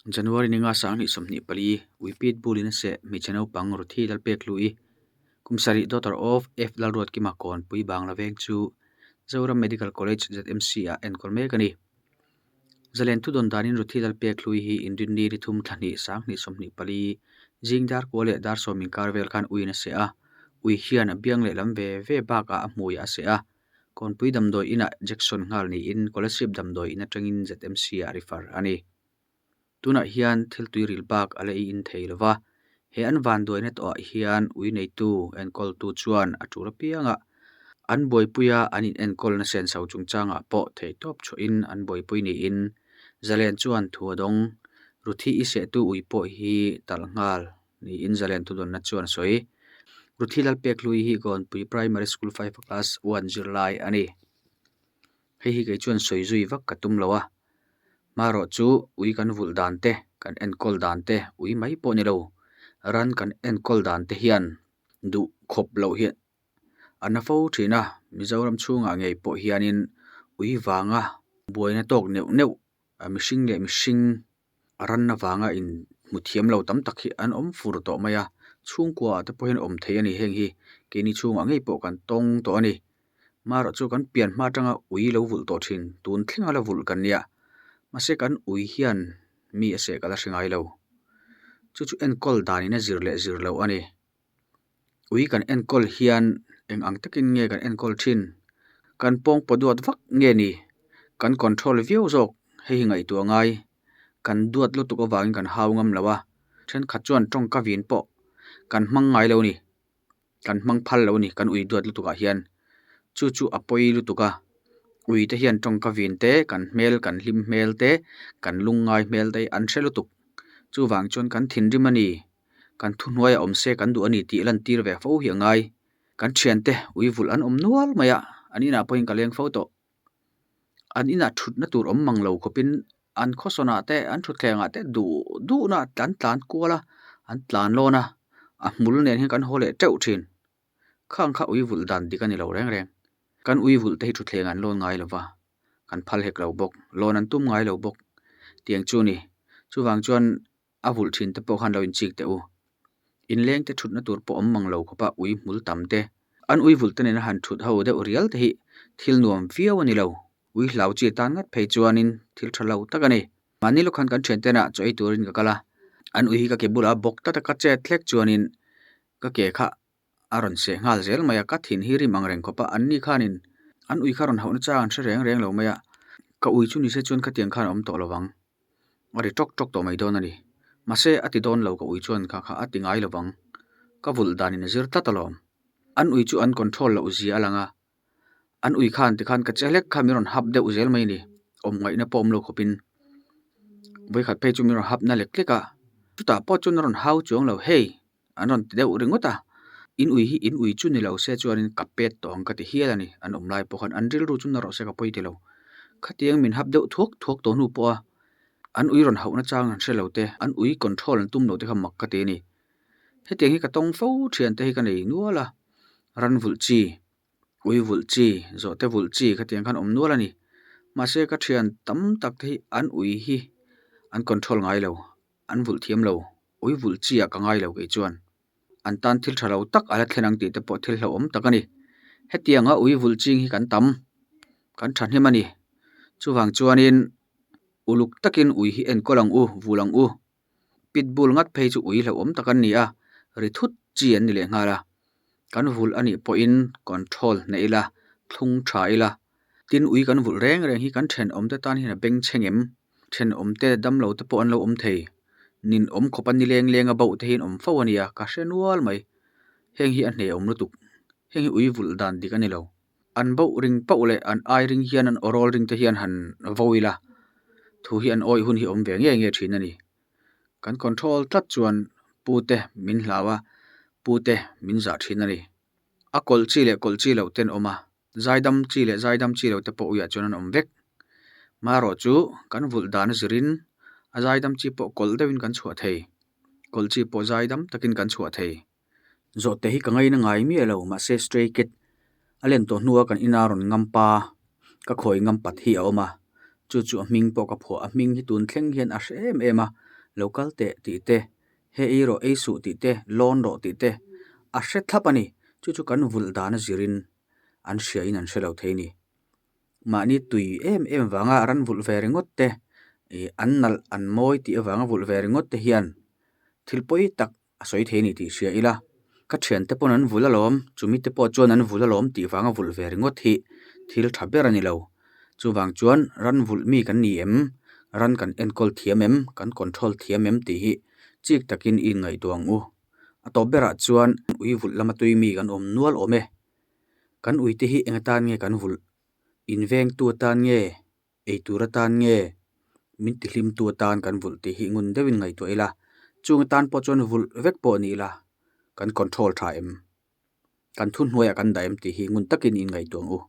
January ni nga 2024, ui pit bull in a seh hmeichhe naupang Ruthi Lalpekhlui, kum sarih daughter of F Lalruatkima Kawnpui Bangla veng chu Zoram Medical College, ZMC, ah enkawl mek a ni. Zalen thudawn danin Ruthi Lalpekhlui hi Inrinni ni thum thla hnih 2024, zing dar kua leh dar sawm inkar vel khan uiin a seh a, ui hian a biang lehlam ve ve bakah a hmuiah a seh a. Kawnpui damdawi inah Jackson nghal niin Kolasib damdawi in atangin ZMC ah refer a ni. Tunah hian thil tuiril bak a la ei in thei lo va, he an vanduaina tawhah hian ui neitu enkawltu chuan a tul apiangah an buaipuia an inenkawlna senso chungchangah pawh theihtawp chhuahin an buaipui niin Zalen chuan thu a dawng. Ruthi i sehtu ui pawh hi talh nghal niin Zalen thudawnna chuan a sawi. Ruthi Lalpekhlui hi Kawnpui Primary School 5 Class 1 zirlai a ni. Hei hi kei chuan sawi zui vak ka tum lo a, hmarawh chu ui kan vulh dan te, kan enkawl dan te, ui mai pawh ni lo, ran kan enkawl dan te hian duh khawp loh hi a na fo thin a, Mizoram chhungah ngei pawh hianin ui vanga buaina tawk neuh neuh mihring leh mihring a ran avanga in hmu thiam lo tam tak hi an awm fur tawh mai a, chhungkua ah te pawh hian awm thei a ni heng hi keini chhungah ngei pawh kan tawng tawh a ni. Marawh chu kan pian hma atanga ui lo vulh tawh thin tun thleng a la vulh kan nia mahse kan ui hian mi a seh ka la hre ngai lo chu chu enkawl danin a zir leh zir loh a ni. Ui kan enkawl hian eng ang takin nge kan enkawl thin? Kan pawngpaw duat vak nge ni? Kan control viau zawk hei hi ngaihtuah ngai. Kan duat lutuk avangin kan hau ngam lo a, thenkhat chuan tawngka vin pawh kan hmang ngai lo ni. Kan hmang phal lo ni kan ui duat lutukah hian. Chu chu a pawi lutuk a, ui te hian tawngka vin te, kan hmel kan hlim hmel te, kan lungngai hmel te hi an hre lutuk. Chuvang chuan kan thinrim a ni. Kan thuhnuai a awm se kan duh a ni tih lantir ve fo hi a ngai. Kan thiante ui vulh an awm nual mai a, an inah pawhin ka leng fo tawh. An inah thutna tur awm mang lo khawpin an khawsawnah te an thutthlengah te duh duhna an tlan kual a, an tlan lawn a, a hmul nen hian kan haw leh teuh thin. Khang kha ui vulh dan dik a ni lo reng reng. Kan ui vulh te hi thutthleng an lawn ngai lo va, kan phal hek lo bawk, lawn an tum ngai lo bawk tiang chu a ni. Chuvang chuan a vulh thin te pawh khan lo inchik teh u. Inleng te thutna tur pawh awm mang lo khawp a ui hmul tam te. An ui vulh te nena han thut ho deuh rial te hi thil nuam viau a ni lo. Ui hlau chi tan ngat phei chuanin thil tha lo tak a ni. Mahni lawk khan kan thian tena chaw ei turin ka kal a, an ui hi ka ke bulah bawk tlat a ka chet hlek chuanin ka ke kha a rawn seh nghal zel mai a, ka thin hi rim ang reng khawp a, anni khanin an ui kha rawn hauhna chang an hre reng reng lo mai a, ka ui chu nise chuan khatiang khan a awm tawh lo vang, a ri tawk tawk tawh mai dawn a ni, mahse a ti dawn lo ka ui chuan kha kha a ti ngai lo vang, ka vulh danin a zir tlat alawm, an ui chu an control loh zia a lang a, an ui khan tikhan ka che hlek kha min rawn hap deuh zel mai a ni, awm ngaihna pawh awm lo khawpin vawikhat phei chu min rawn hap na lek lek a, chutah pawh chuan a rawn hau chuang lo hei. An rawn ti deuh ringawt a, in ui hi in ui chu ni lo se chuanin ka pet tawh ang ka ti hial a ni. An awm lai pawh khan an rilru chu na rawh se ka pawi ti lo. Khatiang min hap deuh thuak thuak tawh hnu pawh a, an ui rawn hauhna chang an hre lo te, an ui control an tum lo te kha mak ka ti a ni. Hetiang hi ka tawng fo thian te hi ka nei nual a, ran vulh chi, ui vulh chi, zawhte vulh chi khatiang khan awm nual a ni. Mahse ka thian tam tak te hi an ui hi an control ngai lo. An vulh thiam lo, ui vulh chi ah ka ngai lo kei chuan. An tan thil tha lo tak a la thlen ang tih te pawh thil hlauhawm tak a ni. Hetianga ui vulh ching hi kan tam, kan thahnem a ni. Chuvang chuanin uluk takin ui hi enkawl ang u, vulh ang u. Pitbull ngat phei chu ui hlauhawm tak an ni a, ri thut chi an ni leh nghal a. Kan vulh a nih pawhin control hnaih ila, thlung tha ila. Tin ui kan vulh reng reng hi kan thenawmte tan hian a beng chheng em? Thenawmte damlo te pawh an lo awm thei. Nin awm khawp a ni leng leng a bauh te hi an awm fo a nia, ka hre nual mai. Heng hi a hne awm lutuk. Heng hi ui vulh dan dik a ni lo. An bauh ring pauh leh an ai ring hian an awrawl ring te hian han vo ila, thu hi an awih hun hi awm ve ngei ngei thin a ni. Kan control tlat chuan pute min hlau a, pute min zah thin a ni. A kawlh chi leh kawlh chi loh ten awm a, Zaidam chi leh zaidam chi lo te pawh uiah chuan an awm vek. Marawh chu kan vulh dan a zirin a zaidam chi pawh kawlh deuhin kan chhuah thei. Kawlh chi pawh zaidam takin kan chhuah thei. Zawhte hi ka ngaina ngai miah lo mahse stray cat a len tawh hnua kan ina rawn ngam pa ka khawi ngam pat hi a awm a. Chu chu a hming pawh ka phuah a hming hi tun thleng hian a hre em em a. Lo kal teh tih te, he ei rawh ei suh tih te, lawn rawh tih te a hre thlap a ni. Chu chu kan vulh dan a zirin an hriain an hre lo thei a ni. Mahni tui em em vanga ran vulh ve ringawt te, ih an nalh an mawi tih avanga vulh ve ringawt te hian thil pawi tak a sawi thei a ni tih hria ila. Ka thiante pawn an vulh alawm, chumi te pawh chuan an vulh alawm tih vanga vulh ve ringawt hi thil tha ber a ni lo. Chuvang chuan ran vulh mi kan ni em, ran kan enkawl thiam em, kan control thiam em tih hi chik takin i inngaihtuah ang u. A tawp berah chuan ui vulh lama tui mi kan awm nual awm e. Kan uite hi eng atan nge kan vulh? Invengtu atan nge? Eitur atan nge? Min tihlimtu atan kan vulh tih hi ngun deuhin ngaihtuah ila, chung atan pawh chuan vulh vek pawh ni ila, kan control tha em? Kan thuhnuaiah kan dah em tih hi ngun takin inngaihtuah ang u.